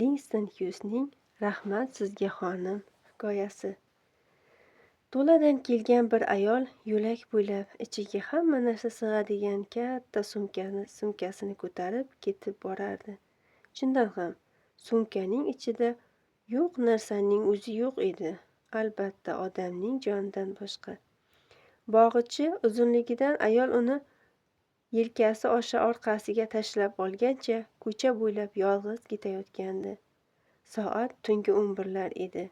Lingston Xyuzning "Rahmat sizga, xonim" hikoyasi. To'ladan kelgan bir ayol yo'lak bo'ylab ichiga hamma narsa sig'adigan katta sumkasini ko'tarib ketib borardi. Chindan ham, sumkaning ichida yo'q narsaning o'zi yo'q edi. Albatta, odamning jonidan boshqa. Bog'ichi uzunligidan ayol uni yelkasi osha orqasiga tashlab olgancha ko'cha bo'ylab yolg'iz ketayotgandi. Soat tungi 11lar edi.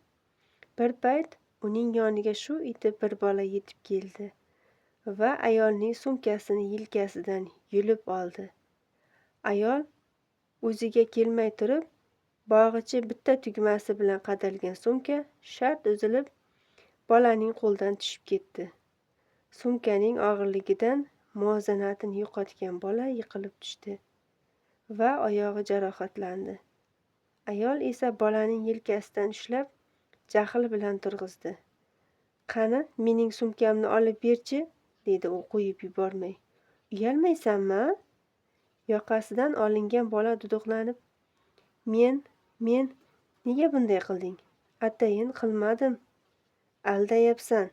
Bir payt uning yoniga shu etib bir bola yetib keldi va ayolning sumkasini yelkasidan yulib oldi. Ayol o'ziga kelmay turib, bog'ichi bitta tugmasi bilan qadalgan sumka shart uzilib, bolaning qo'lidan tushib ketdi. Sumkaning og'irligidan muvozanatini yo'qotgan bola yiqilib tushdi va oyog'i jarohatlandi. Ayol esa bolaning yelkasidan ushlab, jahl bilan turg'izdi. "Qani, mening sumkamni olib berchi", dedi u qo'yib yubormay. "Uyalmaysanmi?" Yoqasidan olingan bola duduqlanib, Men nega bunday qilding? Atayin qilmadim. Aldayapsan."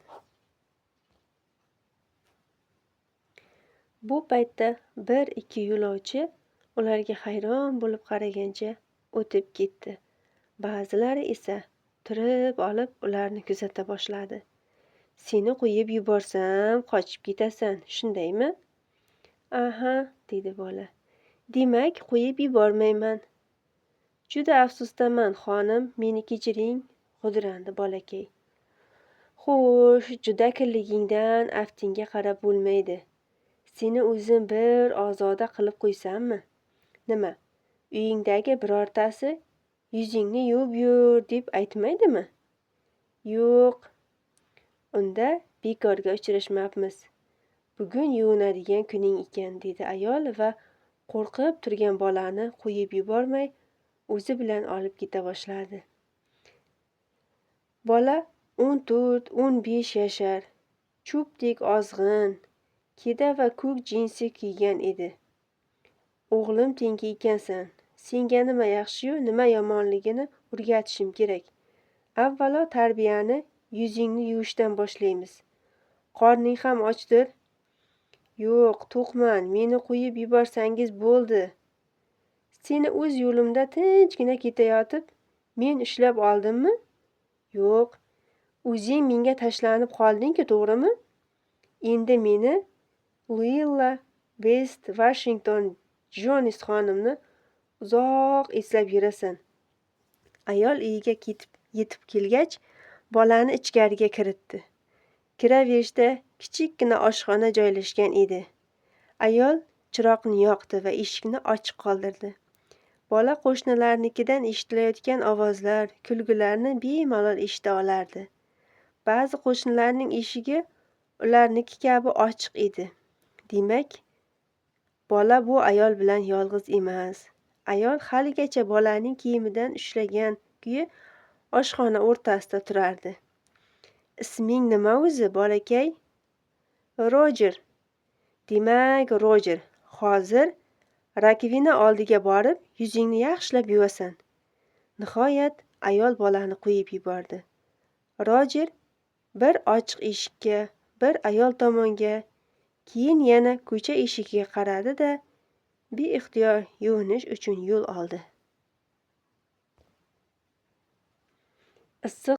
Bu paytda bir-ikki yo'lovchi ularga hayron bo'lib qaragancha o'tib ketdi. Ba'zilari esa turib olib ularni kuzata boshladi. "Seni qo'yib yuborsam, qochib ketasan, shundaymi?" "Aha", dedi bola. "Demak, qo'yib yubormayman." "Juda afsusdaman, xonim, meni kechiring", g'udrandi bolakay. "Xo'sh, juda kirligingdan aftingga qarab bo'lmaydi. Seni o'zim bir ozoda qilib qo'ysammi? Nima, uyingdagi birortasi yuzingni yuvib yur deb aytmaydimi?" "Yo'q." "Unda bekorga uchrashmabmiz. Bugun yuvinadigan kuning ekan", dedi ayol va qo'rqib turgan bolani qo'yib yubormay o'zi bilan olib keta boshladi. Bola 14-15 yashar, cho'pdek ozg'in, keda va ko'k jinsi kiygan edi. "O'g'lim tengi ekansan. Senga nima yaxshi-yu, nima yomonligini o'rgatishim kerak. Avvalo tarbiyani yuzingni yuvishdan boshlaymiz. Qorning ham ochdir?" "Yo'q, to'qman, meni qo'yib yuborsangiz bo'ldi." "Seni o'z yo'limda tinchgina ketayotib, men ushlab oldimmi? Yo'q. O'zing menga tashlanib qolding-ku, to'g'rimi? Endi meni Luilla West Washington Jones xonimni uzoq eslab yurasan." Ayol uyiga yetib kelgach, bolani ichkariga kiritdi. Kiraverishda kichikkina oshxona joylashgan edi. Ayol chiroqni yoqdi va eshikni ochiq qoldirdi. Bola qo'shnilarnikidan eshitilayotgan ovozlar, kulgularni bemalol eshita olardi. Ba'zi qo'shnilarning eshigi ularniki kabi ochiq edi. Demak, bola bu ayol bilan yolg'iz emas. Ayol haligacha bolaning kiyimidan ushlagan kuyi oshxona o'rtasida turardi. "Isming nima o'zi, bolakay?" "Rojer." "Demak, Rojer, hozir rakvina oldiga borib, yuzingni yaxshilab yuvasan." Nihoyat ayol bolani qo'yib yubordi. Rojer bir ochiq eshikka, bir ayol tomonga, keyin yana ko'cha eshigiga qaradi-da, beixtiyor yuvinish uchun yo'l oldi. Issiq